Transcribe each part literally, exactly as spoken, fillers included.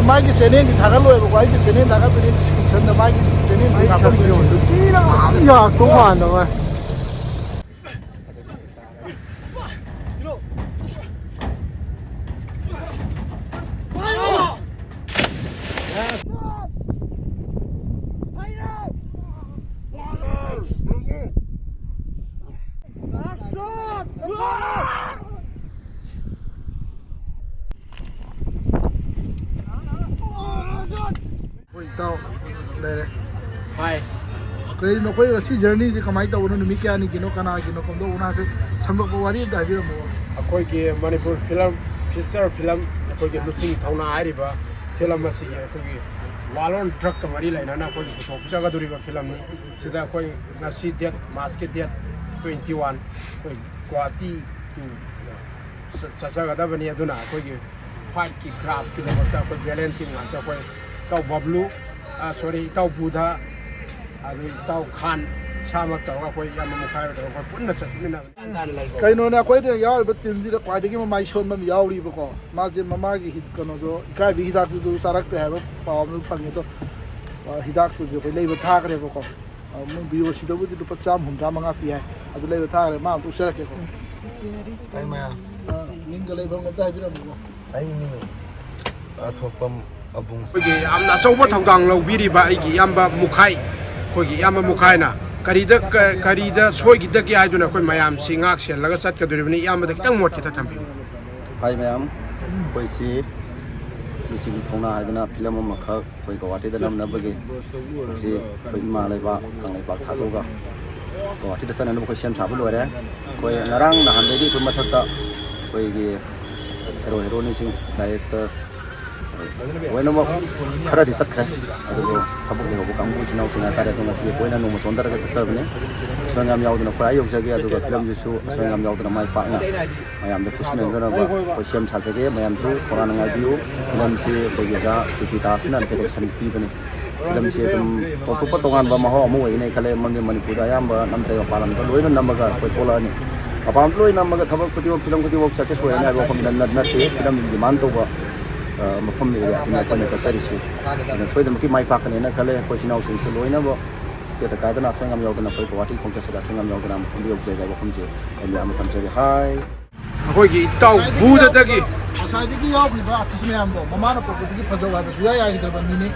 ꯃꯥꯒꯤ ꯆꯦꯅꯦꯜꯗꯤ ꯊꯥꯒꯠꯂꯣꯏꯕꯀꯣ, ꯑꯩꯒꯤ ꯆꯦꯅꯦꯜ ꯊꯥꯒꯠꯇꯣꯏꯅꯦ ꯗꯤꯁꯀ꯭ꯔꯤꯞꯁꯟꯗ ꯃꯥꯒꯤ ꯆꯦꯅꯦꯜꯗꯤ ꯍꯥꯞꯄꯝꯗꯣꯏꯅꯦ꯫ ꯅꯨꯄꯤꯅ ꯌꯥꯝ ꯌꯥꯔꯛꯇꯧ ꯃꯥꯟꯗꯕ꯫ ꯑꯩꯈꯣꯏ ꯏꯇꯥꯎ ꯂꯩꯔꯦ꯫ ꯍꯥꯏ꯫ ꯀꯔꯤ ꯅꯈꯣꯏ ꯉꯁꯤ ꯖꯔꯅꯤꯁꯦ ꯀꯃꯥꯏꯅ ꯇꯧꯕꯅꯣ? ꯅꯨꯃꯤꯠ ꯀꯌꯥꯅꯤꯒꯤꯅꯣ? ꯀꯅꯥꯒꯤꯅꯣ? ꯀꯝꯗꯧꯕꯅꯣ? ꯍꯥꯏꯐꯦꯠ ꯁꯝꯂꯞꯄ ꯋꯥꯔꯤ ꯑꯝꯇ ꯍꯥꯏꯕꯤꯔꯝꯃꯣ꯫ ꯑꯩꯈꯣꯏꯒꯤ ꯃꯅꯤꯄꯨꯔ ꯐꯤꯂꯝ, ꯐꯤꯆꯔ ꯐꯤꯂꯝ, ꯑꯩꯈꯣꯏꯒꯤ ꯂꯨꯆꯤꯡ ꯊꯧꯅꯥ ꯍꯥꯏꯔꯤꯕ ꯐꯤꯂꯝ ꯑꯁꯤꯒꯤ ꯑꯩꯈꯣꯏꯒꯤ ꯋꯥꯔꯜ ꯑꯣꯟ ꯗ꯭ꯔꯒꯀ ꯃꯔꯤ ꯂꯩꯅꯅ ꯑꯩꯈꯣꯏꯒꯤ ꯄꯨꯊꯣꯛꯆꯒꯗꯧꯔꯤꯕ ꯐꯤꯂꯝꯅꯤ꯫ ꯁꯤꯗ ꯑꯩꯈꯣꯏ ꯉꯁꯤ ꯗꯦꯠ, ꯃꯥꯔꯆꯀꯤ ꯗꯦꯠ ꯇ꯭ꯋꯦꯟꯇꯤ ꯋꯥꯟ, ꯑꯩꯈꯣꯏ ꯒꯨꯋꯥꯍꯥꯇꯤ ꯇꯨ ꯆꯠ-, ꯆꯠꯆꯒꯗꯕꯅꯤ꯫ ꯑꯗꯨꯅ ꯑꯩꯈꯣꯏꯒꯤ ꯐꯥꯏꯠꯀꯤ ꯀ꯭ꯔꯥꯐꯀꯤꯗꯃꯛꯇ ꯑꯩꯈꯣꯏ ꯚꯦꯂꯦꯟꯇꯤꯟ ꯉꯥꯛꯇ, ꯑꯩꯈꯣꯏ ꯏꯇꯥꯎ ꯕꯕ꯭ꯂꯨ, ꯑ, ꯁꯣꯔꯤ, ꯏꯇꯥꯎ ꯕꯨꯙ, ꯑꯗꯨ ꯏꯇꯥꯎ ꯈꯥꯟ, ꯏꯁꯥꯃꯛ ꯇꯧꯔꯒ ꯑꯩꯈꯣꯏ ꯏꯌꯥꯝꯕ ꯃꯨꯈꯥꯏ ꯇꯧꯔꯒ ꯑꯩꯈꯣꯏ ꯄꯨꯟꯅ ꯆꯠꯃꯤꯟꯅꯕꯅꯤ꯫ ꯀꯩꯅꯣꯅꯦ, ꯑꯩꯈꯣꯏꯗ ꯌꯥꯎꯔꯤꯕ ꯇꯤꯝꯁꯤꯗ ꯈ꯭ꯋꯥꯏꯗꯒꯤ ꯃꯃꯥꯏ ꯁꯣꯟꯕ ꯑꯃ ꯌꯥꯎꯔꯤꯕꯀꯣ꯫ ꯃꯥꯁꯦ ꯃꯃꯥꯒꯤ ꯍꯤꯠ-, ꯀꯩꯅꯣꯗꯣ, ꯏꯀꯥꯏꯕꯒꯤ ꯍꯤꯗꯥꯛꯇꯨꯁꯨ ꯆꯥꯔꯛꯇꯦ ꯍꯥꯏꯕ ꯄꯥꯎ ꯑꯃꯁꯨ ꯐꯪꯉꯦ꯫ ꯑꯗꯣ, ꯑ, ꯍꯤꯗꯥꯛꯇꯨꯗꯤ ꯑꯩꯈꯣꯏ ꯂꯩꯕ ꯊꯥꯈ꯭ꯔꯦꯕꯀꯣ꯫ ꯑ, ꯃꯣꯏ ꯕꯤ ꯑꯣ ꯁꯤꯗꯕꯨꯗꯤ ꯂꯨꯄꯥ ꯆꯥꯝꯃ ꯍꯨꯝꯗ꯭ꯔꯥ ꯃꯉꯥ ꯄꯤ ꯍꯥꯏ꯫ ꯑꯗꯨ ꯂꯩꯕ ꯊꯥꯈ꯭ꯔꯦ, ꯃꯥ ꯑꯃꯨꯛ ꯊꯣꯛꯆꯔꯛꯀꯦꯀꯣ꯫ ꯑꯩ ꯃꯌꯥꯝ꯫ ꯑ, ꯃꯤꯡꯒ ꯂꯩꯐꯝ ꯑꯝꯇ ꯍꯥꯏꯕꯤꯔꯝꯃꯨꯀꯣ꯫ ꯑꯩ ꯃꯤꯡ ꯑꯊꯣꯛꯄꯝ ꯑꯕꯨꯡ꯫ ꯑꯩꯈꯣꯏꯒꯤ ꯌꯥꯝꯅ ꯑꯆꯧꯕ ꯊꯧꯗꯥꯡ ꯂꯧꯕꯤꯔꯤꯕ ꯑꯩꯒꯤ ꯏꯌꯥꯝꯕ ꯃꯨꯈꯥꯏ, ꯑꯩꯈꯣꯏꯒꯤ ꯏꯌꯥꯝꯕ ꯃꯨꯈꯥꯏꯅ ꯀꯔꯤꯗ, ꯀ-, ꯀꯔꯤꯗ ꯁꯣꯏꯈꯤꯗꯒꯦ ꯍꯥꯏꯗꯨꯅ ꯑꯩꯈꯣꯏ ꯃꯌꯥꯝꯁꯤ ꯉꯥꯛ ꯁꯦꯜꯂꯒ ꯆꯠꯀꯗꯧꯔꯤꯕꯅꯤ꯫ ꯏꯌꯥꯝꯕꯗ ꯈꯤꯇꯪ ꯃꯣꯠ ꯈꯤꯇ ꯊꯝꯕꯤꯌꯨ꯫ ꯍꯥꯏ ꯃꯌꯥꯝ, ꯑꯩꯈꯣꯏꯁꯤ ꯂꯨꯆꯤꯡ ꯊꯧꯅꯥ ꯍꯥꯏꯗꯅ ꯐꯤꯂꯝ ꯑꯃꯈꯛ ꯑꯩꯈꯣꯏ ꯒꯧꯍꯥꯇꯤꯗ ꯅꯝꯅꯕꯒꯤ ꯍꯧꯖꯤꯛ ꯑꯩꯈꯣꯏ ꯏꯃꯥ ꯂꯩꯕꯥꯛ ꯀꯪꯂꯩꯄꯥꯛ ꯊꯥꯗꯣꯛꯑꯒ ꯒꯧꯍꯥꯇꯤꯗ ꯆꯠꯅꯅꯕ ꯑꯩꯈꯣꯏ ꯁꯦꯝ ꯁꯥꯕ ꯂꯣꯏꯔꯦ꯫ ꯑꯩꯈꯣꯏ ꯉꯔꯥꯡ ꯅꯍꯥꯟꯗꯒꯤ ꯑꯩꯈꯣꯏ ꯃꯊꯛꯇ ꯑꯩꯈꯣꯏꯒꯤ ꯍꯦꯔꯣ ꯍꯦꯔꯣꯅꯤꯁꯤꯡ, ꯗꯥꯏꯔꯦꯛꯇꯔ, ꯂꯣꯏꯅꯃꯛ ꯈꯔꯗꯤ ꯆꯠꯈ꯭ꯔꯦ꯫ ꯑꯗꯨꯕꯨ ꯊꯕꯛ ꯂꯩꯍꯧꯕ ꯀꯥꯡꯕꯨ ꯏꯆꯤꯟ ꯏꯅꯥꯎꯁꯤꯡ ꯍꯥꯏꯇꯥꯔꯦ, ꯑꯗꯣ ꯉꯁꯤ ꯑꯩꯈꯣꯏꯅ ꯅꯣꯡꯃ ꯆꯣꯟꯊꯔꯒ ꯆꯠꯆꯕꯅꯤ꯫ ꯑꯁꯣꯏ ꯑꯉꯥꯝ ꯌꯥꯎꯗꯅ ꯑꯩꯈꯣꯏ ꯑꯥ ꯌꯧꯖꯒꯦ, ꯑꯗꯨꯒ ꯐꯤꯂꯝꯁꯤꯁꯨ ꯑꯁꯣꯏ ꯑꯉꯥꯝ ꯌꯥꯎꯗꯅ ꯃꯥꯏ ꯄꯥꯛꯅ ꯃꯌꯥꯝꯗ ꯈꯨꯠꯁꯤꯟꯅꯖꯅꯕ ꯑꯩꯈꯣꯏ ꯁꯦꯝ ꯁꯥꯖꯒꯦ꯫ ꯃꯌꯥꯝꯁꯨ ꯈꯧꯔꯥꯡꯅ ꯉꯥꯏꯕꯤꯌꯨ꯫ ꯐꯤꯂꯝꯁꯤ ꯑꯩꯈꯣꯏꯒꯤ ꯑꯣꯖꯥ ꯀꯦ ꯄꯤ ꯗꯥꯁꯅ ꯗꯥꯏꯔꯦꯛꯁꯟ ꯄꯤꯕꯅꯤ꯫ ꯐꯤꯂꯝꯁꯤ ꯑꯗꯨꯝ ꯇꯣꯞ ꯇꯣꯞꯄ ꯇꯣꯉꯥꯟꯕ ꯃꯍꯥꯎ ꯑꯃ ꯑꯣꯏꯒꯅꯤ ꯈꯜꯂꯦ, ꯃꯔꯝꯗꯤ ꯃꯅꯤꯄꯨꯔꯗ ꯑꯌꯥꯝꯕ ꯅꯝꯗ꯭ꯔꯦ, ꯃꯄꯥꯟ ꯂꯝꯗ ꯂꯣꯏꯅ ꯅꯝꯃꯒ ꯑꯩꯈꯣꯏ ꯊꯣꯛꯂꯛꯑꯅꯤ꯫ ꯃꯄꯥꯟ ꯂꯝꯗ ꯂꯣꯏꯅ ꯅꯝꯃꯒ ꯊꯕꯛ ꯈꯨꯗꯤꯡꯃꯛ, ꯐꯤꯂꯝ ꯈꯨꯗꯤꯡꯃꯛ ꯁꯛꯁꯦꯁ ꯑꯣꯏꯔꯅꯤ ꯍꯥꯏꯕ ꯋꯥꯐꯝꯗ ꯅꯠ-, ꯅꯠꯇꯦ꯫ ꯐꯤꯂꯝ ꯗꯤꯃꯥꯟ ꯇꯧꯕ, ꯑ, ꯃꯐꯝ ꯑꯦꯔꯤꯌꯥꯗꯨꯅꯤ ꯑꯩꯈꯣꯏꯅ ꯆꯠꯆꯔꯤꯁꯤ꯫ ꯑꯗꯨꯅ ꯁꯣꯏꯗꯅꯃꯛꯀꯤ ꯃꯥꯏ ꯄꯥꯛꯀꯅꯦꯅ ꯈꯜꯂꯦ꯫ ꯑꯩꯈꯣꯏ ꯏꯆꯤꯟ ꯏꯅꯥꯎꯁꯤꯡꯁꯨ ꯂꯣꯏꯅꯃꯛ ꯇꯦꯛꯇ ꯀꯥꯏꯗꯅ ꯑꯁꯣꯏ ꯑꯉꯥꯝ ꯌꯥꯎꯗꯅ ꯑꯩꯈꯣꯏ ꯒꯧꯍꯥꯇꯤ ꯈꯣꯡꯆꯠꯁꯤꯗ ꯑꯁꯣꯏ ꯑꯉꯥꯝ ꯌꯥꯎꯗꯅ ꯃꯐꯝꯗ ꯌꯧꯖꯒꯦ ꯍꯥꯏꯕ ꯋꯥꯐꯝꯁꯦ ꯑꯩ ꯃꯌꯥꯝꯗ ꯊꯝꯖꯒꯦ꯫ ꯍꯥꯏ꯫ ꯑꯩꯈꯣꯏꯒꯤ ꯏꯇꯥꯎ ꯉꯁꯥꯏꯗꯒꯤ ꯕꯨꯗꯗꯒꯤ ꯌꯥꯎ-, ꯉꯁꯥꯏꯗꯒꯤ ꯌꯥꯎꯈ꯭ꯔꯤꯕ ꯑꯥꯔꯇꯤꯁ ꯃꯌꯥꯝꯗꯣ ꯃꯃꯥꯅ ꯄꯣꯛꯄꯗꯒꯤ ꯐꯖꯧ ꯍꯥꯏꯕ ꯁꯨꯡꯌꯥ ꯌꯥꯈꯤꯗ꯭ꯔꯕ ꯃꯤꯅꯤ꯫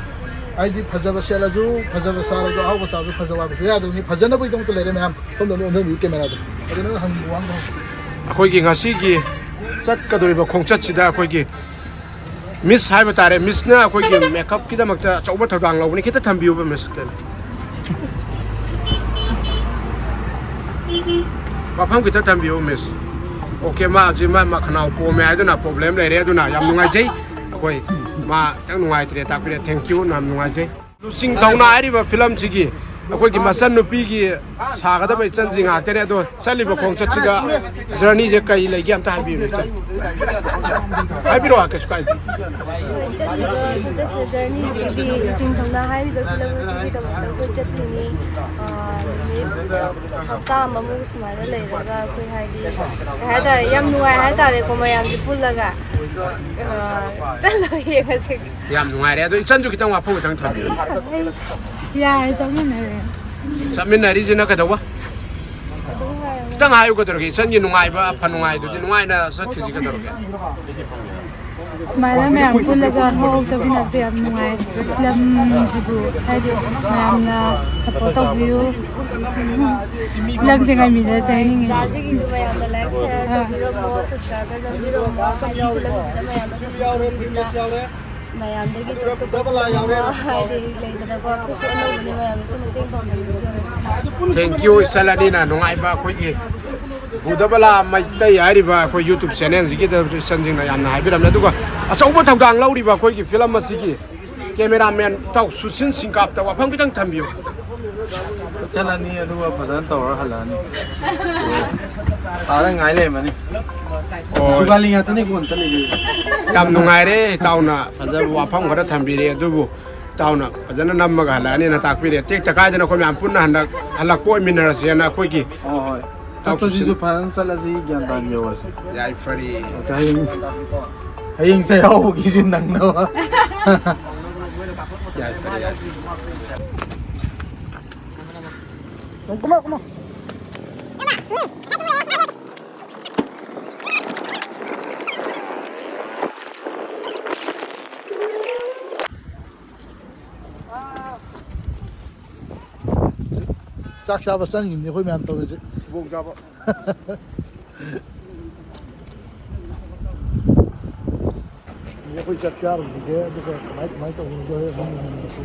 ꯍꯥꯏꯗꯤ ꯐꯖꯕ ꯁꯦꯠꯂꯁꯨ, ꯐꯖꯕ ꯆꯥꯔꯁꯨ, ꯑꯍꯥꯎꯕ ꯆꯥꯔꯁꯨ ꯐꯖꯧ ꯍꯥꯏꯕ ꯁꯨꯡꯌꯥ ꯌꯥꯗꯕ ꯃꯤ꯫ ꯐꯖꯅꯕꯒꯤꯗꯃꯛꯇ ꯂꯩꯔꯦ ꯃꯌꯥꯝ꯫ ꯁꯣꯝꯗ ꯂꯣꯏ ꯑꯣꯟꯁꯤꯟꯕꯤꯌꯨ ꯀꯦꯃꯦꯔꯥꯗꯣ꯫ ꯑꯗꯨ ꯅꯪ ꯍꯪꯅꯤꯡꯕ ꯋꯥ ꯑꯝꯇ ꯍꯪꯉꯨ꯫ ꯑꯩꯈꯣꯏꯒꯤ ꯉꯁꯤꯒꯤ ꯆꯠꯀꯗꯧꯔꯤꯕ ꯈꯣꯡꯆꯠꯁꯤꯗ ꯑꯩꯈꯣꯏꯒꯤ ꯃꯤꯁ ꯍꯥꯏꯕ ꯇꯥꯔꯦ, ꯃꯤꯁꯅ ꯑꯩꯈꯣꯏꯒꯤ ꯃꯦꯀꯞꯀꯤꯗꯃꯛꯇ ꯑꯆꯧꯕ ꯊꯧꯗꯥꯡ ꯂꯧꯕꯅꯤ꯫ ꯈꯤꯇ ꯊꯝꯕꯤꯌꯨꯕ ꯃꯤꯁ ꯀꯩꯅꯣ꯫ ꯋꯥꯐꯝ ꯈꯤꯇ ꯊꯝꯕꯤꯌꯨ ꯃꯤꯁ꯫ ꯑꯣꯀꯦ, ꯃꯥ ꯍꯧꯖꯤꯛ ꯃꯥ ꯃꯈꯅꯥꯎ ꯄꯣꯝꯃꯦ ꯍꯥꯏꯗꯨꯅ ꯄ꯭ꯔꯣꯕ꯭ꯂꯦꯝ ꯂꯩꯔꯦ, ꯑꯗꯨꯅ ꯌꯥꯝ ꯅꯨꯡꯉꯥꯏꯖꯩ꯫ ꯑꯩꯈꯣꯏ ꯃꯥ ꯈꯤꯇꯪ ꯅꯨꯡꯉꯥꯏꯇ꯭ꯔꯦ, ꯇꯥꯛꯄꯤꯔꯦ꯫ ꯊꯦꯡꯀ꯭ꯌꯨ, ꯌꯥꯝ ꯅꯨꯡꯉꯥꯏꯖꯩ꯫ ꯂꯨꯆꯤꯡ ꯊꯧꯅꯥ ꯍꯥꯏꯔꯤꯕ ꯐꯤꯂꯝꯁꯤꯒꯤ ꯑꯩꯈꯣꯏꯒꯤ ꯃꯆꯟꯅꯨꯄꯤꯒꯤ ꯁꯥꯒꯗꯕ ꯏꯆꯟꯁꯤ ꯉꯥꯛꯇꯅꯦ꯫ ꯑꯗꯣ ꯆꯠꯂꯤꯕ ꯈꯣꯡꯆꯠꯁꯤꯗ ꯖꯔꯅꯤꯁꯦ ꯀꯔꯤ ꯂꯩꯒꯦ ꯑꯝꯇ ꯍꯥꯏꯕꯤꯌꯨꯅꯦ, ꯏꯆꯟ꯫ ꯍꯥꯏꯕꯤꯔꯛꯑꯣ, ꯀꯩꯁꯨ ꯀꯥꯏꯗꯦ꯫ ꯑꯩꯈꯣꯏ ꯆꯠꯂꯤꯕ ꯈꯣꯡꯆꯠꯁꯤꯗ ꯖꯔꯅꯤꯁꯤꯒꯤꯗꯤ ꯂꯨꯆꯤꯡ ꯊꯧꯅꯥ ꯍꯥꯏꯔꯤꯕ ꯐꯤꯂꯝ ꯑꯁꯤꯒꯤꯗꯃꯛꯇ ꯑꯩꯈꯣꯏ ꯆꯠꯂꯤꯅꯤ꯫ ꯑꯥ, ꯅꯨꯃꯤꯠ ꯍꯞꯇꯥ ꯑꯃꯃꯨꯛ ꯁꯨꯃꯥꯏꯅ ꯂꯩꯔꯒ ꯑꯩꯈꯣꯏ ꯍꯥꯏꯗꯤ ꯀꯩ ꯍꯥꯏꯇꯥꯔꯦ, ꯌꯥꯝ ꯅꯨꯡꯉꯥꯏ ꯍꯥꯏꯇꯥꯔꯦꯀꯣ ꯃꯌꯥꯝꯁꯦ ꯄꯨꯜꯂꯒ꯫ ꯑꯥ, ꯆꯠꯂꯒ ꯌꯦꯡꯉꯁꯦ꯫ ꯌꯥꯝ ꯅꯨꯡꯉꯥꯏꯔꯦ꯫ ꯑꯗꯣ ꯏꯆꯟꯁꯨ ꯈꯤꯇꯪ ꯋꯥꯐꯝ ꯈꯤꯇꯪ ꯊꯝꯕꯤꯌꯨ꯫ ꯌꯥꯔꯦ, ꯆꯠꯃꯤꯟꯅꯔꯦ꯫ ꯆꯠꯃꯤꯟꯅꯔꯤꯁꯤꯅ ꯀꯩꯗꯧꯕ? ꯑꯗꯨꯝ ꯍꯥꯏꯌꯨꯅꯦ꯫ ꯈꯤꯇꯪ ꯍꯥꯏꯌꯨ ꯀꯩꯗꯧꯔꯒꯦ? ꯏꯆꯟꯒꯤ ꯅꯨꯡꯉꯥꯏꯕ, ꯑꯐ ꯅꯨꯡꯉꯥꯏꯗꯨꯗꯤ ꯅꯨꯡꯉꯥꯏꯅ ꯆꯠꯈꯤꯁꯤ ꯀꯩꯗꯧꯔꯒꯦ? ꯁꯨꯃꯥꯏꯅ ꯃꯌꯥꯝ ꯄꯨꯜꯂꯒ ꯍꯧ ꯍꯧ ꯆꯠꯃꯤꯟꯅꯕꯁꯦ ꯌꯥꯝ ꯅꯨꯡꯉꯥꯏ꯫ ꯐꯤꯂꯝꯁꯤꯕꯨ ꯍꯥꯏꯗꯤ ꯃꯌꯥꯝꯅ ꯁꯞꯄꯣꯔꯠ ꯇꯧꯕꯤꯌꯨ꯫ ꯐꯤꯂꯝꯁꯦ ꯉꯥꯏꯃꯤꯟꯅꯁꯦ ꯍꯥꯏꯅꯤꯡꯉꯤ꯫ ꯗꯥꯁꯤꯒꯤꯁꯨ ꯃꯌꯥꯝꯅ ꯂꯥꯏꯛ, ꯁꯤꯌꯔ ꯑꯥ꯫ ꯇꯧꯕꯤꯔꯝꯃꯣ, ꯁꯕꯁꯀ꯭ꯔꯥꯏꯕꯔ ꯅꯝꯕꯤꯔꯝꯃꯣ꯫ ꯍꯥꯏꯗꯤ ꯐꯤꯂꯝꯁꯤꯗ ꯃꯌꯥꯝꯅ ꯁꯨꯝ ꯌꯦꯡꯕꯤꯕꯅꯤꯅ ꯃꯌꯥꯝꯗꯒꯤ ꯇꯣꯞ ꯇꯣꯞꯄ ꯍꯥꯏꯗꯤ ꯂꯩꯗꯅꯀꯣ, ꯑꯩꯈꯣꯏꯁꯨ ꯑꯅꯧꯕꯅꯤ, ꯃꯌꯥꯝꯅꯁꯨ ꯃꯇꯦꯡ ꯄꯥꯡꯕꯤꯌꯨ꯫ ꯊꯦꯡꯀ꯭ꯌꯨ, ꯏꯆꯜ ꯑꯅꯤꯅ ꯅꯨꯡꯉꯥꯏꯕ ꯑꯩꯈꯣꯏꯒꯤ ꯕꯨꯙꯕꯂꯥ ꯃꯩꯇꯩ ꯍꯥꯏꯔꯤꯕ ꯑꯩꯈꯣꯏ YouTube ꯆꯦꯅꯦꯜꯁꯤꯒꯤꯗ ꯏꯆꯟꯁꯤꯡꯅ ꯌꯥꯝꯅ ꯍꯥꯏꯕꯤꯔꯝꯃꯦ꯫ ꯑꯗꯨꯒ ꯑꯆꯧꯕ ꯊꯧꯗꯥꯡ ꯂꯧꯔꯤꯕ ꯑꯩꯈꯣꯏꯒꯤ ꯐꯤꯂꯝ ꯑꯁꯤꯒꯤ ꯀꯦꯃꯦꯔꯥꯃꯦꯟ ꯏꯇꯥꯎ ꯁꯨꯁꯤꯟ ꯁꯤꯡꯀꯥꯞꯇ ꯋꯥꯐꯝ ꯈꯤꯇꯪ ꯊꯝꯕꯤꯌꯨ꯫ ꯆꯠꯂꯅꯤ, ꯑꯗꯨꯒ ꯐꯖꯅ ꯇꯧꯔ ꯍꯜꯂꯛꯑꯅꯤ꯫ ꯑꯥꯗ ꯉꯥꯏ ꯂꯩꯔꯝꯃꯅꯤ꯫ ꯑꯣ꯫ ꯖꯨꯒꯥꯂꯤ ꯉꯥꯛꯇꯅꯤ ꯀꯣꯟ ꯆꯠꯂꯤꯁꯦ꯫ ꯌꯥꯝ ꯅꯨꯡꯉꯥꯏꯔꯦ, ꯏꯇꯥꯎꯅ ꯐꯖꯕ ꯋꯥꯐꯝ ꯈꯔ ꯊꯝꯕꯤꯔꯦ, ꯑꯗꯨꯕꯨ ꯏꯇꯥꯎꯅ ꯐꯖꯅ ꯅꯝꯃꯒ ꯍꯜꯂꯛꯑꯅꯤꯅ ꯇꯥꯛꯄꯤꯔꯦ꯫ ꯇꯦꯛꯇ ꯀꯥꯏꯗꯅ ꯑꯩꯈꯣꯏ ꯃꯌꯥꯝ ꯄꯨꯟꯅ ꯍꯟꯗꯛ ꯍꯜꯂꯛꯄ ꯑꯣꯏꯃꯤꯟꯅꯔꯁꯦꯅ ꯑꯩꯈꯣꯏꯒꯤ ꯍꯣꯏ, ꯍꯣꯏ꯫ ꯆꯠꯄꯁꯤꯁꯨ ꯐꯖꯅ ꯆꯠꯂꯁꯤ, ꯒ꯭ꯌꯥꯟ ꯇꯥꯅ ꯌꯧꯔꯁꯤ꯫ ꯌꯥꯏꯐꯔꯦ꯫ ꯑꯣꯀꯦ, ꯍꯌꯦꯡ ꯍꯌꯦꯡ ꯆꯩꯔꯥꯎꯕꯒꯤꯁꯨ ꯅꯪꯅꯕ꯫ ꯌꯥꯏ, ꯐꯔꯦ, ꯌꯥꯏ꯫ ꯀꯨꯝꯃꯣ, ꯀꯨꯝꯃꯣ꯫ ꯆꯥꯛ ꯆꯥꯕ ꯆꯪꯉꯤꯕꯅꯤ ꯑꯩꯈꯣꯏ ꯃꯌꯥꯝ ꯇꯧꯔꯤꯁꯦ꯫ ꯊꯤꯕꯣꯡ ꯆꯥꯕ꯫ ꯑꯩꯈꯣꯏ ꯆꯥꯛ ꯆꯥꯔꯨꯕꯁꯦ, ꯑꯗꯨꯒ ꯀꯃꯥꯏ, ꯀꯃꯥꯏ ꯇꯧꯕꯅꯣꯗꯣ ꯍꯣꯔꯦꯟ ꯑꯃꯨꯛ ꯌꯦꯡꯃꯤꯟꯅꯁꯤ꯫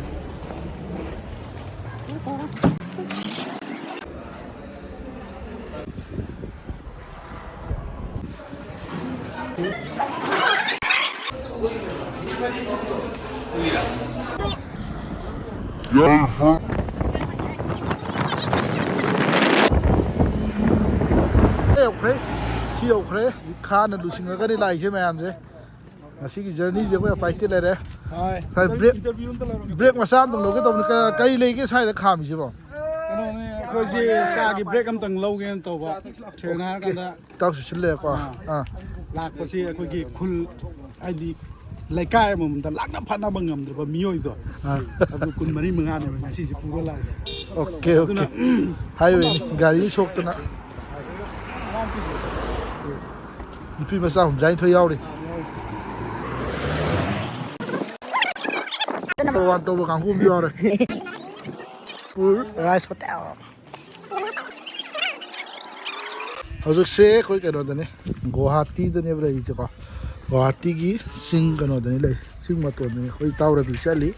ꯌꯧꯈ꯭ꯔꯦ꯫ ꯁꯤ ꯌꯧꯈ꯭ꯔꯦ꯫ ꯈꯥꯅ ꯂꯨꯁꯤꯡꯉꯒꯅꯤ ꯂꯥꯛꯏꯁꯦ ꯃꯌꯥꯝꯁꯦ꯫ ꯉꯁꯤꯒꯤ ꯖꯔꯅꯤꯁꯦ ꯑꯩꯈꯣꯏ ꯑꯄꯥꯏꯇꯦ ꯂꯩꯔꯦ꯫ ꯍꯣꯏ꯫ ꯍꯣꯏ, ꯕ꯭ꯔꯦꯛ, ꯏꯟꯇꯔꯚꯤꯌꯨ ꯑꯝꯇ ꯂꯧꯔꯝꯒꯦ꯫ ꯕ꯭ꯔꯦꯛ ꯃꯆꯥ ꯑꯝꯇꯪ ꯂꯧꯒꯦ ꯇꯧꯕꯅꯤ꯫ ꯀ-, ꯀꯔꯤ ꯂꯩꯒꯦ ꯁ꯭ꯋꯥꯏꯗ ꯈꯥꯝꯃꯤꯁꯤꯕꯣ? ꯀꯩꯅꯣꯅꯦ, ꯑꯩꯈꯣꯏꯁꯤ ꯆꯥꯒꯤ ꯕ꯭ꯔꯦꯛ ꯑꯝꯇꯪ ꯂꯧꯒꯦꯅ ꯇꯧꯕ꯫ ꯁꯦꯡꯅ ꯍꯥꯏꯔꯀꯥꯟꯗ, ꯏꯇꯥꯎꯁꯨ ꯁꯤꯜꯂꯦꯀꯣ꯫ ꯑꯥ꯫ ꯑꯥ꯫ ꯂꯥꯛꯄꯁꯤ ꯑꯩꯈꯣꯏꯒꯤ ꯈꯨꯜ, ꯍꯥꯏꯗꯤ ꯂꯩꯀꯥꯏ ꯑꯃꯃꯝꯗ ꯂꯥꯛꯅ ꯐꯥꯅꯕ ꯉꯝꯗ꯭ꯔꯕ ꯃꯤꯑꯣꯏꯗꯣ, ꯑꯥ꯫ ꯑꯗꯨ ꯀꯨꯟꯃꯔꯤ ꯃꯉꯥꯅꯦꯕ ꯉꯁꯤꯁꯦ ꯄꯨꯔ ꯂꯥꯛꯏꯁꯦ꯫ ꯑꯣꯀꯦ, ꯑꯗꯨꯅ, ꯑꯣꯀꯦ꯫ ꯍꯥꯏꯋꯦꯅꯤ, ꯒꯥꯔꯤ ꯁꯣꯛꯇꯅ꯫ ꯅꯨꯄꯤ ꯃꯆꯥ ꯍꯨꯝꯗ꯭ꯔꯥꯅꯤꯊꯣꯏ ꯌꯥꯎꯔꯤ꯫ ꯅꯝꯕꯔ ꯋꯥꯟ ꯇꯧꯕ ꯀꯥꯡꯕꯨ ꯑꯃ ꯌꯥꯎꯔꯦ꯫ ꯐꯨꯜ ꯔꯥꯏꯁ ꯍꯣꯇꯦꯜ꯫ ꯍꯧꯖꯤꯛꯁꯦ ꯑꯩꯈꯣꯏ ꯀꯩꯅꯣꯗꯅꯤ, ꯒꯨꯋꯥꯍꯥꯇꯤꯗꯅꯦꯕ ꯂꯩꯔꯤꯁꯦꯀꯣ꯫ ꯒꯨꯋꯥꯍꯥꯇꯤꯒꯤ ꯆꯤꯡ ꯀꯩꯅꯣꯗꯅꯤ ꯂꯩ, ꯆꯤꯡ ꯃꯇꯣꯟꯗꯅꯤ꯫ ꯑꯩꯈꯣꯏ ꯏꯇꯥꯎ ꯔꯕꯤ ꯆꯠꯂꯤ꯫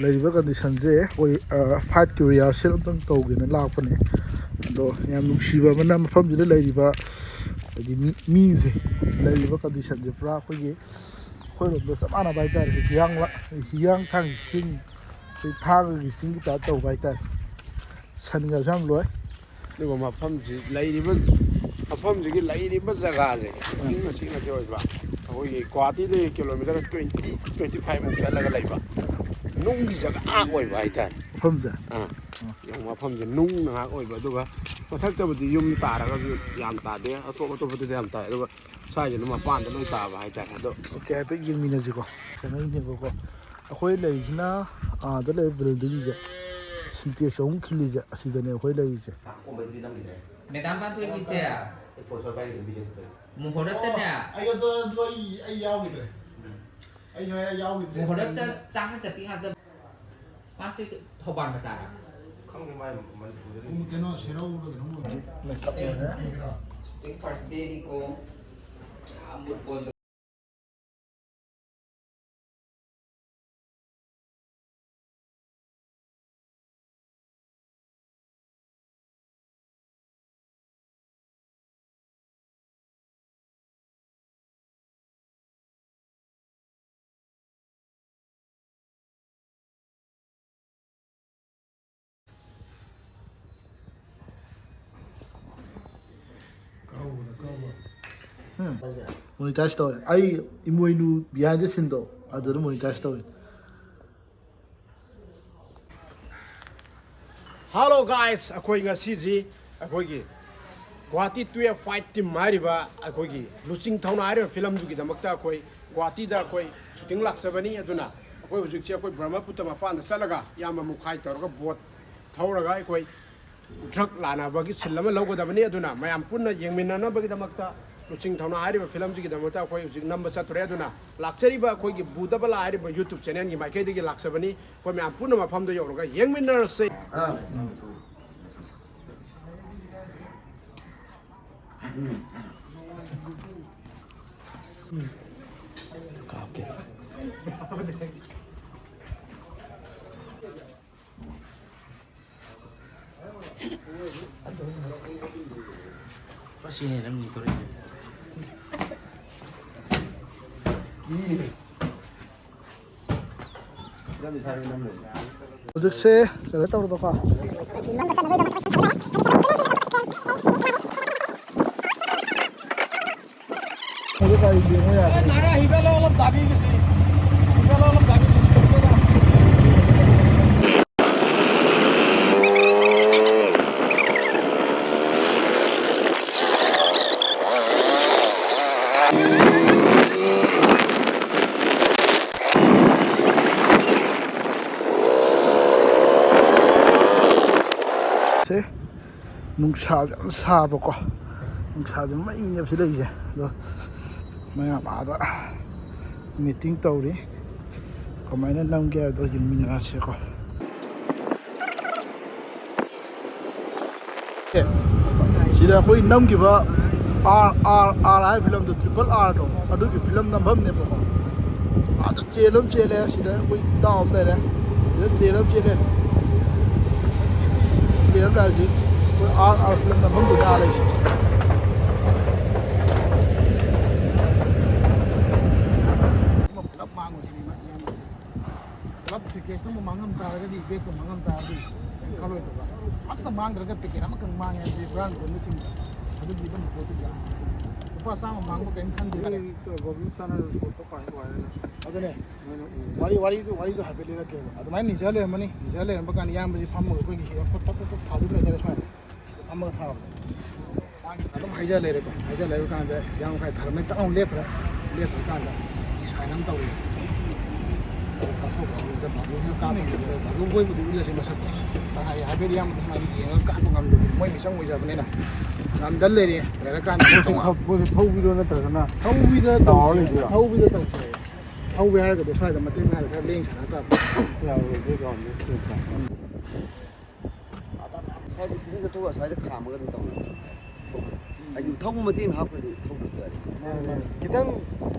ꯂꯩꯔꯤꯕ ꯀꯟꯗꯤꯁꯟꯁꯦ ꯑꯩꯈꯣꯏ, ꯑ, ꯐꯥꯏꯚ ꯀꯦ ꯔꯤꯍꯥꯔꯁꯦꯜ ꯑꯝꯇꯪ ꯇꯧꯒꯦꯅ ꯂꯥꯛꯄꯅꯦ꯫ ꯑꯗꯣ ꯌꯥꯝ ꯅꯨꯡꯁꯤꯕ ꯑꯃꯅ, ꯃꯐꯝꯁꯤꯗ ꯂꯩꯔꯤꯕ, ꯍꯥꯏꯗꯤ, ꯃꯤ, ꯃꯤꯁꯦ, ꯂꯩꯔꯤꯕ ꯀꯟꯗꯤꯁꯟꯁꯦ ꯄꯨꯔꯥ ꯑꯩꯈꯣꯏꯒꯤ, ꯑꯩꯈꯣꯏꯔꯣꯝꯗ ꯆꯞ ꯃꯥꯟꯅꯕ ꯍꯥꯏꯇꯥꯔꯦ꯫ ꯍꯤꯌꯥꯡ ꯂ-, ꯍꯤꯌꯥꯡꯊꯥꯡꯒꯤ ꯆꯤꯡ, ꯑꯩꯈꯣꯏ ꯊꯥꯡꯒꯒꯤ ꯆꯤꯡꯒꯤ ꯇꯥꯏꯞ ꯇꯧꯕ ꯍꯥꯏꯇꯥꯔꯦ꯫ ꯁꯟꯒꯁꯨ ꯌꯥꯝ ꯂꯣꯏ꯫ ꯑꯗꯨꯒ ꯃꯐꯝꯁꯤ ꯂꯩꯔꯤꯕ, ꯃꯐꯝꯁꯤꯒꯤ ꯂꯩꯔꯤꯕ ꯖꯒꯥꯁꯦ ꯏꯪ ꯆꯤꯛꯅꯗꯤ ꯑꯣꯏꯕ꯫ ꯑꯩꯈꯣꯏꯒꯤ ꯒꯨꯋꯥꯍꯥꯇꯤꯗꯒꯤ ꯀꯤꯂꯣꯃꯤꯇꯔ ꯇ꯭ꯋꯦꯟꯇꯤ, ꯇ꯭ꯋꯦꯟꯇꯤ ꯐꯥꯏꯚ ꯃꯨꯛ ꯆꯠꯂꯒ ꯂꯩꯕ ꯅꯨꯡꯒꯤ ꯖꯒꯥ ꯑꯣꯏꯕ ꯍꯥꯏꯇꯥꯔꯦ꯫ ꯃꯐꯝꯁꯦ? ꯑꯥ꯫ ꯑꯥ꯫ ꯌꯦꯡꯉꯨ, ꯃꯐꯝꯁꯦ ꯅꯨꯡ ꯉꯥꯛ ꯑꯣꯏꯕ, ꯑꯗꯨꯒ ꯃꯊꯛꯇꯕꯨꯗꯤ ꯌꯨꯝ ꯇꯥꯔꯒꯁꯨ ꯌꯥꯝ ꯇꯥꯗꯦ, ꯑꯇꯣꯞ ꯑꯇꯣꯞꯄꯗꯗꯤ ꯌꯥꯝ ꯇꯥꯏ, ꯑꯗꯨꯒ ꯁ꯭ꯋꯥꯏꯁꯤꯅ ꯃꯄꯥꯟꯗ ꯂꯣꯏ ꯇꯥꯕ ꯍꯥꯏꯇꯥꯔꯦ꯫ ꯑꯗꯣ ꯑꯣꯀꯦ, ꯍꯥꯏꯐꯦꯠ ꯌꯦꯡꯃꯤꯟꯅꯁꯤꯀꯣ꯫ ꯀꯩꯅꯣꯒꯤꯅꯦꯕꯀꯣ, ꯑꯩꯈꯣꯏ ꯂꯩꯔꯤꯁꯤꯅ, ꯑꯥꯗ ꯂꯩꯕ buildingꯁꯦ, Sintex ꯑꯍꯨꯝ ꯈꯤꯜꯂꯤꯁꯦ, ꯑꯁꯤꯗꯅꯦ ꯑꯩꯈꯣꯏ ꯂꯩꯔꯤꯁꯦ꯫ ꯃꯦꯗꯥꯝ ꯄꯥꯟꯊꯣꯏꯒꯤꯁꯦ ꯃꯨꯍꯨꯔꯠꯇꯅꯦ꯫ ꯑꯩ ꯑꯗꯣ, ꯑꯗꯨ ꯑꯩ, ꯑꯩ ꯌꯥꯎꯈꯤꯗ꯭ꯔꯦ꯫ ꯑꯩ ꯍꯣꯏ, ꯑꯩ ꯌꯥꯎꯈꯤꯗ꯭ꯔꯦ꯫ ꯃꯨꯍꯨꯔꯠꯇ ꯆꯥꯝꯃ ꯆꯠꯄꯤ ꯉꯥꯛꯇ꯫ ꯃꯥꯁꯦ ꯊꯧꯕꯥꯜ ꯃꯆꯥꯔꯥ? ꯈꯪꯗꯦ, ꯃꯥꯏ ꯃꯅꯤꯄꯨꯔꯗꯗꯤ ꯀꯩꯅꯣ, ꯁꯦꯔꯧꯔ ꯀꯩꯅꯣꯝ ꯑꯣꯏꯕꯅꯤ꯫ Makeup ꯂꯣꯏꯔꯦ꯫ Shooting first dayꯅꯤꯀꯣ꯫ ꯌꯥꯝ ꯃꯨꯠꯄ ꯑꯣꯏꯅ ꯎꯝ꯫ Monetize ꯇꯧꯔꯦ꯫ ꯑꯩ ꯏꯃꯣꯏꯅꯨ behind the sceneꯗꯣ ꯑꯗꯨꯗ monetize ꯇꯧꯋꯦ꯫ Hello guys, ꯑꯩꯈꯣꯏ ꯉꯁꯤꯁꯤ ꯑꯩꯈꯣꯏꯒꯤ ꯒꯨꯍꯥꯇꯤ twelve fight team ꯍꯥꯏꯔꯤꯕ ꯑꯩꯈꯣꯏꯒꯤ ꯂꯨꯆꯤꯡ ꯊꯧꯅꯥ ꯍꯥꯏꯔꯤꯕ ꯐꯤꯂꯝꯗꯨꯒꯤꯗꯃꯛꯇ ꯑꯩꯈꯣꯏ ꯒꯨꯍꯥꯇꯤꯗ ꯑꯩꯈꯣꯏ shooting ꯂꯥꯛꯆꯕꯅꯤ꯫ ꯑꯗꯨꯅ ꯑꯩꯈꯣꯏ ꯍꯧꯖꯤꯛꯁꯦ ꯑꯩꯈꯣꯏ ꯕ꯭ꯔꯍ꯭ꯃꯄꯨꯇ꯭ꯔ ꯃꯄꯥꯟꯗ ꯆꯠꯂꯒ ꯏꯌꯥꯝꯕ ꯃꯨꯈꯥꯏ ꯇꯧꯔꯒ boat ꯊꯧꯔꯒ ꯑꯩꯈꯣꯏ drug ꯂꯥꯟꯅꯕꯒꯤ scene ꯑꯃ ꯂꯧꯒꯗꯕꯅꯤ꯫ ꯑꯗꯨꯅ ꯃꯌꯥꯝ ꯄꯨꯟꯅ ꯌꯦꯡꯃꯤꯟꯅꯅꯕꯒꯤꯗꯃꯛꯇ ꯂꯨꯆꯤꯡ ꯊꯧꯅꯥ ꯍꯥꯏꯔꯤꯕ ꯐꯤꯂꯝꯁꯤꯒꯤꯗꯃꯛꯇ ꯑꯩꯈꯣꯏ ꯍꯧꯖꯤꯛ ꯅꯝꯕ ꯆꯠꯇꯣꯔꯦ꯫ ꯑꯗꯨꯅ ꯂꯥꯛꯆꯔꯤꯕ ꯑꯩꯈꯣꯏꯒꯤ ꯕꯨꯗꯕꯂꯥ ꯍꯥꯏꯔꯤꯕ YouTube channelꯒꯤ ꯃꯥꯏꯀꯩꯗꯒꯤ ꯂꯥꯛꯆꯕꯅꯤ꯫ ꯑꯩꯈꯣꯏ ꯃꯌꯥꯝ ꯄꯨꯟꯅ ꯃꯐꯝꯗ ꯌꯧꯔꯒ ꯌꯦꯡꯃꯤꯟꯅꯔꯁꯦ꯫ ꯀꯥꯞꯀꯦ꯫ ꯑꯁꯤꯅꯦ ꯅꯪ ꯅꯤꯊꯣꯔꯛꯏꯁꯦ꯫ ꯍꯧꯖꯤꯛꯁꯦ ꯀꯩꯅꯣ ꯇꯧꯔꯕꯀꯣ꯫ ꯍꯧꯖꯤꯛ ꯒꯥꯔꯤ ꯌꯦꯡꯉꯨ ꯌꯥꯗ꯭ꯔꯦ꯫ ꯅꯨꯡꯁꯥꯁꯨ ꯌꯥꯝ ꯁꯥꯕꯀꯣ, ꯅꯨꯡꯁꯥꯁꯦ ꯃꯩꯅꯦꯕ ꯁꯤ ꯂꯩꯔꯤꯁꯦ꯫ ꯑꯗꯣ ꯃꯌꯥꯝ ꯑꯥꯗ ꯃꯤꯇꯤꯡ ꯇꯧꯔꯤ, ꯀꯃꯥꯏꯅ ꯅꯝꯒꯦ ꯍꯥꯏꯕꯗꯣ ꯌꯦꯡꯃꯤꯟꯅꯔꯁꯦꯀꯣ꯫ ꯁꯤꯗ ꯑꯩꯈꯣꯏ ꯅꯝꯈꯤꯕ ꯑꯥꯔ ꯑꯥꯔ ꯑꯥꯔ ꯍꯥꯏꯕ ꯐꯤꯂꯝꯗꯣ, ꯇ꯭ꯔꯤꯄꯜ ꯑꯥꯔꯗꯣ, ꯑꯗꯨꯒꯤ ꯐꯤꯂꯝ ꯅꯝꯐꯝꯅꯦꯕꯀꯣ꯫ ꯑꯥꯗ ꯇ꯭ꯔꯦꯟ ꯑꯃ ꯆꯦꯜꯂꯦ, ꯁꯤꯗ ꯑꯩꯈꯣꯏ ꯏꯇꯥꯎ ꯑꯃ ꯂꯩꯔꯦ, ꯁꯤꯗ ꯇ꯭ꯔꯦꯟ ꯑꯃ ꯆꯦꯜꯂꯦ꯫ ꯇ꯭ꯔꯦꯟ ꯑꯃ ꯂꯥꯛꯑꯦ ꯍꯧꯖꯤꯛ, ꯑꯩꯈꯣꯏ ꯑꯥꯔ ꯑꯥꯔ ꯐꯤꯂꯝ ꯅꯝꯐꯝꯗꯨꯅꯦ ꯑꯥ ꯂꯩꯁꯦ꯫ ꯄꯨꯂꯞ ꯃꯥꯡꯉꯨꯁꯤꯅꯦ ꯏꯌꯥꯝꯕ꯫ ꯄꯨꯂꯞ ꯁꯨꯠꯀꯦꯁꯇꯨ ꯑꯃ ꯃꯥꯡꯉꯝ ꯇꯥꯔꯒꯗꯤ, ꯕꯦꯒꯇꯨ ꯃꯥꯡꯉꯝ ꯇꯥꯔꯗꯤ ꯀꯩꯝ ꯈꯜꯂꯣꯏꯗꯕ꯫ ꯑꯃꯠꯇ ꯃꯥꯡꯗ꯭ꯔꯒ ꯄꯦꯀꯦꯠ ꯑꯃꯈꯛ ꯃꯥꯡꯉꯦ ꯍꯥꯏꯕꯗꯤ ꯍꯨꯔꯥꯟꯕꯅꯆꯤꯡꯕ꯫ ꯑꯗꯨꯒꯤ ꯑꯗꯨꯝ ꯄꯣꯠꯇꯨꯗꯤ ꯂꯨꯄꯥ ꯆꯥꯝꯃ ꯃꯥꯡꯕ ꯀꯩꯝ ꯈꯟꯗꯦ꯫ ꯕꯕ꯭ꯂꯨ ꯇꯥꯟꯅꯔ ꯁꯣꯠꯇꯣ ꯀꯃꯥꯏ ꯀꯃꯥꯏꯅ? ꯑꯗꯨꯅꯦ꯫ ꯅꯣꯏꯅ ꯎꯕ꯫ ꯋꯥꯔꯤ, ꯋꯥꯔꯤꯗꯨ, ꯋꯥꯔꯤꯗꯨ ꯍꯥꯏꯐꯦꯠ ꯂꯤꯔꯛꯀꯦꯕ꯫ ꯑꯗꯨꯃꯥꯏꯅ ꯅꯤꯖ ꯂꯩꯔꯝꯃꯅꯤ꯫ ꯅꯤꯖ ꯂꯩꯔꯝꯕ ꯀꯥꯟꯗ ꯏꯌꯥꯝꯕꯁꯤ ꯐꯝꯃꯒ ꯑꯩꯈꯣꯏꯒꯤ ꯁꯤꯗ ꯐꯠ ꯐꯠ ꯐꯠ ꯐꯠ ꯊꯥꯗꯣꯛ ꯂꯩꯇꯥꯔꯦ ꯁꯨꯃꯥꯏꯅ꯫ ꯁꯤꯗ ꯐꯝꯃꯒ ꯊꯥꯕꯗꯣ꯫ ꯃꯥꯒꯤ ꯑꯗꯨꯝ ꯍꯥꯏꯖ ꯂꯩꯔꯦꯀꯣ꯫ ꯍꯥꯏꯖ ꯂꯩꯕ ꯀꯥꯟꯗ ꯏꯌꯥꯝꯕ ꯈꯔ ꯊꯥꯔꯝꯃꯦ, ꯇꯛ ꯂꯥꯎꯅ ꯂꯦꯞꯈ꯭ꯔꯦ꯫ ꯂꯦꯞꯈ꯭ꯔ ꯀꯥꯟꯗ ꯁꯥꯏꯟ ꯑꯃ ꯇꯧꯔꯦ꯫ ꯑꯗꯨ ꯀꯥꯞꯊꯣꯛꯈ꯭ꯔꯕꯗꯨꯗ ꯕꯥꯕꯨꯁꯤꯅ ꯀꯥꯞꯄ ꯉꯝꯗ꯭ꯔꯦ꯫ ꯕꯥꯕꯨ ꯃꯣꯏꯕꯨꯗꯤ ꯎꯠꯂꯁꯦ ꯃꯁꯛꯇꯣ꯫ ꯍꯥꯏ-, ꯍꯥꯏꯐꯦꯠ ꯏꯌꯥꯝꯕꯗ ꯁꯨꯃꯥꯏꯅ ꯌꯦꯡꯉꯒ ꯀꯥꯞꯄ ꯉꯝꯗꯕꯗꯤ ꯃꯣꯏ ꯃꯤꯆꯪ ꯑꯣꯏꯖꯕꯅꯤꯅ ꯉꯝꯗ ꯂꯩꯔꯦ꯫ ꯂꯩꯔꯀꯥꯟꯗ ꯃꯣꯏ ꯃꯣꯏꯁꯦ ꯇꯣꯉꯥꯟ-, ꯊꯧ-, ꯃꯣꯏꯁꯦ ꯊꯧꯕꯤꯔꯣ ꯅꯠꯇ꯭ꯔꯒꯅ? ꯊꯧꯕꯤꯗ ꯇꯥꯎꯔ ꯇꯧꯁꯦ꯫ ꯂꯩꯗꯣꯏꯔꯣ? ꯊꯧꯕꯤꯗ ꯇꯧꯁꯦ꯫ ꯊꯧꯕ ꯍꯥꯏꯔꯒꯗꯤ ꯁ꯭ꯋꯥꯏꯗ ꯃꯇꯦꯛ ꯉꯥꯏꯔ ꯈꯔ ꯂꯦꯡ ꯁꯥꯟꯅ ꯇꯥꯕ꯫ ꯌꯥꯔꯣꯏꯗꯣꯏ ꯀꯥꯟꯗ ꯆꯦꯟ ꯁꯥꯟꯅ꯫ ꯁ꯭ꯋꯥꯏꯗ ꯈꯤꯇꯪ ꯆꯠꯊꯣꯛꯑꯒ ꯁ꯭ꯋꯥꯏꯗ ꯈꯥꯝꯃꯒ ꯑꯗꯨꯝ ꯇꯧꯅꯕ꯫ ꯍꯥꯏꯗꯤ ꯊꯧꯕ ꯃꯇꯦꯛ ꯑꯃ ꯍꯥꯞꯈ꯭ꯔꯗꯤ ꯊꯧꯗ꯭ꯔꯁꯨ ꯌꯥꯔꯦ꯫ ꯃꯥꯅꯦ, ꯃꯥꯅꯦ꯫ ꯈꯤꯇꯪ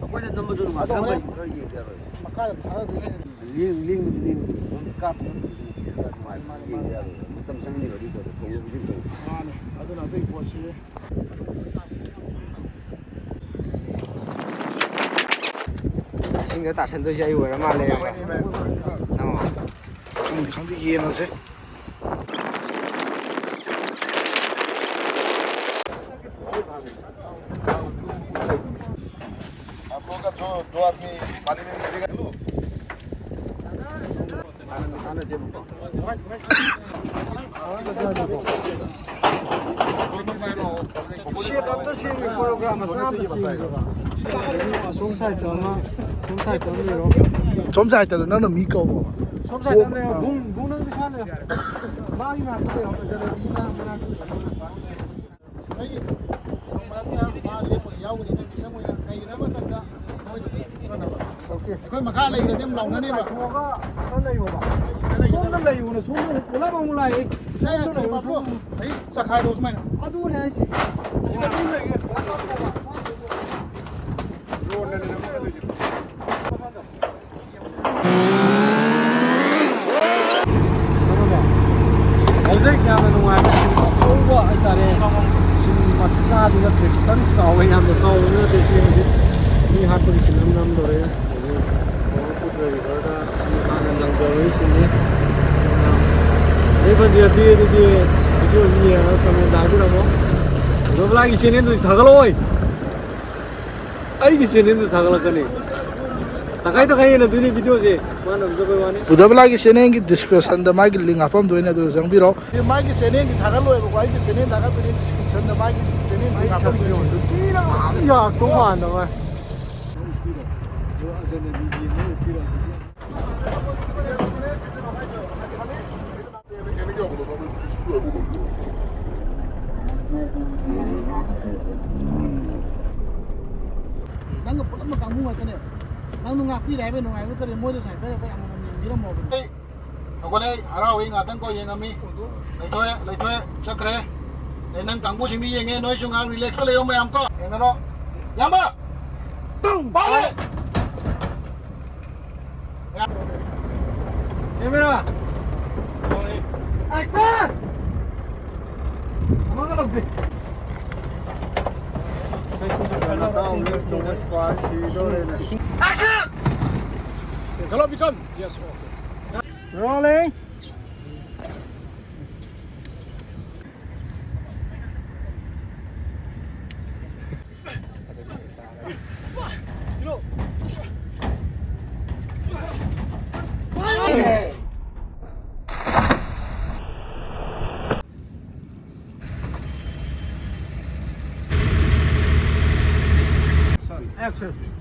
ꯑꯩꯈꯣꯏꯅ ꯅꯝꯕꯁꯨ ꯑꯗꯣ ꯅꯨꯡꯉꯥꯏꯇꯦ, ꯍꯣꯔꯦꯟ ꯈꯔ ꯌꯦꯡꯒꯦ ꯌꯥꯔꯣꯏ꯫ ꯃꯈꯥꯗ ꯊꯥꯗꯗꯣꯏꯅꯦ꯫ ꯂꯦꯡ-, ꯂꯦꯡꯕꯗꯤ ꯂꯦꯡꯕꯗꯤ ꯑꯗꯨꯝ ꯀꯥꯞꯄ ꯈꯣꯠꯄꯗꯨꯁꯨ ꯅꯨꯡꯉꯥꯏꯇꯦ, ꯈꯔ ꯅꯨꯡꯉꯥꯏꯕ ꯃꯥꯅꯦ, ꯌꯦꯡꯒꯦ ꯃꯥꯅꯦ꯫ ꯌꯥꯔꯣꯏ꯫ ꯃꯇꯝ ꯆꯪꯅꯤꯕ ꯑꯗꯨꯒꯤ ꯄꯣꯠꯇꯣ ꯊꯧꯕ ꯍꯧꯖꯤꯛ ꯇꯧꯕ꯫ ꯃꯥꯅꯦ꯫ ꯑꯗꯨꯅ ꯑꯇꯩ ꯄꯣꯠꯁꯤ ꯏꯁꯤꯡꯗ ꯇꯥꯁꯟꯗꯣꯏꯁꯦ ꯑꯩ ꯑꯣꯏꯔ ꯃꯥꯜꯂꯦ, ꯏꯌꯥꯝꯕ꯫ ꯑꯣ꯫ ꯈꯪꯗꯦ, ꯈꯪꯗꯦ, ꯌꯦꯡꯉꯁꯦ꯫ ꯁꯦꯠ ꯑꯝꯇ ꯁꯦꯝꯒꯦ, ꯄ꯭ꯔꯣꯒ꯭ꯔꯥꯝ ꯃꯆꯥ ꯑꯝꯇ ꯁꯦꯝꯒꯦꯕ꯫ ꯑꯁꯣꯝ ꯁꯥꯏꯠꯇ ꯑꯃ, ꯑꯁꯣꯝ ꯁꯥꯏꯠꯇ ꯑꯃ ꯂꯩꯔꯣ꯫ ꯁꯣꯝ ꯁꯥꯏꯠꯇ ꯅꯪꯅ ꯃꯤ ꯀꯧꯔꯣ꯫ ꯁꯣꯝ ꯁꯥꯏꯠꯇ ꯑꯃ ꯂꯩꯔꯣ꯫ ꯕꯨꯡ, ꯕꯨꯡ ꯅꯪꯗꯤ ꯃꯥꯒꯤ ꯃꯅꯥꯛꯇ ꯂꯩꯍꯧ, ꯖꯂꯦꯕꯤꯒꯤ ꯃꯅꯥꯛꯇ ꯂꯩꯍꯧ꯫ ꯑꯩꯒꯤ ꯃꯔꯛꯇ ꯃꯥ ꯂꯦꯞꯄꯒ ꯌꯥꯎꯒꯅꯤ, ꯅꯪ ꯃꯤꯁꯛ ꯑꯣꯏꯅ꯫ ꯀꯩꯒꯤꯅꯣ ꯍꯥꯏꯕ ꯃꯇꯝꯗ ꯃꯣꯏꯗꯤ ꯀꯩꯅꯣꯅꯦꯕ꯫ ꯑꯣꯀꯦ꯫ ꯑꯩꯈꯣꯏ ꯃꯈꯥ ꯂꯩꯈ꯭ꯔꯗꯤ ꯑꯗꯨꯝ ꯂꯥꯎꯅꯅꯦꯕ꯫ ꯀꯥꯏꯊꯣꯛꯑꯒ ꯑꯝꯇ ꯂꯩꯌꯣꯕ꯫ ꯁꯣꯝꯗ ꯂꯩꯌꯨꯅ, ꯁꯣꯝꯗ ꯄꯨꯂꯞ ꯑꯃꯨꯛ ꯂꯥꯛꯑꯦ꯫ ꯁꯦ, ꯁꯣꯝꯗ ꯂꯩꯌꯨ, ꯄꯥꯕ꯭ꯂꯣ, ꯁꯣꯝꯗ꯫ ꯑꯩ ꯆꯈꯥꯏꯔꯣ ꯁꯨꯃꯥꯏꯅ꯫ ꯑꯗꯨꯅꯦ ꯍꯥꯏꯁꯦ꯫ ꯁꯤꯗ ꯑꯗꯨꯝ ꯂꯩꯒꯦ꯫ ꯍꯧꯖꯤꯛ ꯌꯥꯝꯅ ꯅꯨꯡꯉꯥꯏꯕ ꯁꯤꯟ ꯑꯆꯧꯕ ꯍꯥꯏꯇꯥꯔꯦ꯫ ꯁꯤꯟ ꯃꯆꯥꯗꯤ ꯅꯠꯇꯦ, ꯈꯤꯇꯪ ꯆꯥꯎꯋꯦ, ꯌꯥꯝꯅ ꯆꯥꯎꯕ ꯅꯠꯇꯦ꯫ ꯁꯤ ꯍꯧꯖꯤꯛ ꯃꯤ ꯍꯥꯠꯄꯒꯤ ꯁꯤꯟ ꯑꯃ ꯅꯝꯗꯣꯔꯦ꯫ ꯍꯧꯖꯤꯛ ꯕ꯭ꯔꯍ꯭ꯃꯄꯨꯇ꯭ꯔ ꯔꯤꯚꯔꯗ ꯃꯤ ꯍꯥꯟꯅ ꯂꯪꯗꯕꯒꯤ ꯁꯤꯟꯅꯤ꯫ ꯑꯗꯩ ꯐꯖꯔꯗꯤ ꯑꯗꯨꯗꯤ ꯚꯤꯗꯤꯑꯣ ꯌꯦꯡꯉꯒ ꯀꯃꯦꯟꯗ ꯍꯥꯏꯕꯤꯔꯝꯃꯣ꯫ ꯑꯗꯣ ꯕ꯭ꯂꯥꯏꯒꯤ ꯆꯦꯅꯦꯜꯗꯨꯗꯤ ꯊꯥꯒꯠꯂꯛꯑꯣꯏ꯫ ꯑꯩꯒꯤ ꯆꯦꯅꯦꯜꯗ ꯊꯥꯒꯠꯂꯛꯀꯅꯤ꯫ ꯇꯪꯈꯥꯏ ꯇꯪꯈꯥꯏ ꯌꯦꯟꯅꯗꯣꯏꯅꯦ ꯚꯤꯗꯤꯑꯣꯁꯦ꯫ ꯃꯥꯅ ꯎꯖꯕꯩ ꯋꯥꯅꯤ꯫ ꯕꯨꯙꯕꯂꯥꯒꯤ ꯆꯦꯅꯦꯜꯒꯤ ꯗꯤꯁꯀ꯭ꯔꯤꯞꯁꯟꯗ ꯃꯥꯒꯤ ꯂꯤꯡ ꯍꯥꯞꯄꯝꯗꯣꯏꯅꯦ, ꯑꯗꯨꯗ ꯆꯪꯕꯤꯔꯣ꯫ ꯃꯥꯒꯤ ꯆꯦꯅꯦꯜꯗꯤ ꯊꯥꯒꯠꯂꯣꯏꯕꯀꯣ, ꯑꯩꯒꯤ ꯆꯦꯅꯦꯜ ꯊꯥꯒꯠꯇꯣꯏꯅꯦ, ꯗꯤꯁꯀ꯭ꯔꯤꯞꯁꯟꯗ ꯃꯥꯒꯤ ꯆꯦꯅꯦꯜ ꯂꯤꯡ ꯍꯥꯞꯄꯝꯗꯣꯏꯅꯦ꯫ ꯅꯨꯄꯤꯅ ꯌꯥꯝ ꯌꯥꯔꯛꯇꯧ ꯃꯥꯟꯗꯕ꯫ ꯅꯪꯒ ꯄꯨꯂꯞ ꯀꯥꯡꯕꯨ ꯉꯥꯛꯇꯅꯦ꯫ ꯅꯪ ꯉꯥꯛꯄꯤꯔꯦ ꯍꯥꯏꯕ ꯅꯨꯡꯉꯥꯏꯕ ꯇꯔꯦ, ꯃꯣꯏꯗꯁꯨ ꯍꯥꯏꯐꯦꯠ ꯍꯥꯏꯐꯦꯠ ꯑꯃꯃꯝ ꯌꯦꯡꯕꯤꯔꯝꯃꯣꯕ꯫ ꯍꯧꯒꯠꯂꯦ, ꯍꯔꯥꯎꯏ, ꯉꯥꯛꯇꯪ ꯀꯣ ꯌꯦꯡꯉꯝꯃꯤ꯫ ꯂꯩꯊꯣꯛꯑꯦ, ꯂꯩꯊꯣꯛꯑꯦ, ꯆꯠꯈ꯭ꯔꯦ꯫ ꯑꯦ, ꯅꯪ ꯀꯥꯡꯕꯨꯁꯤꯡꯗꯨ ꯌꯦꯡꯉꯦ, ꯅꯣꯏꯁꯨ ꯉꯥꯏꯍꯥꯛ ꯔꯤꯂꯦꯛꯁꯇ ꯂꯩꯌꯣ ꯃꯌꯥꯝ ꯀꯣ꯫ ꯌꯦꯡꯅꯔꯣ꯫ ꯏꯌꯥꯝꯕ! ꯄꯥꯏꯔꯦ! ꯀꯦꯃꯦꯔꯥ! ꯑꯦꯛꯁꯟ! ꯑꯃꯒ ꯂꯧꯁꯤ꯫ ꯅꯇꯥꯎꯅ ꯆꯣꯡꯈꯠꯄ ꯁꯤꯗꯣꯔꯦꯅꯦ꯫ ꯑꯦꯛꯁꯟ! ꯍꯦꯜꯂꯣ, ꯕꯤꯀꯝ! Yes, okay. ꯔꯣꯂꯤꯡ! Action.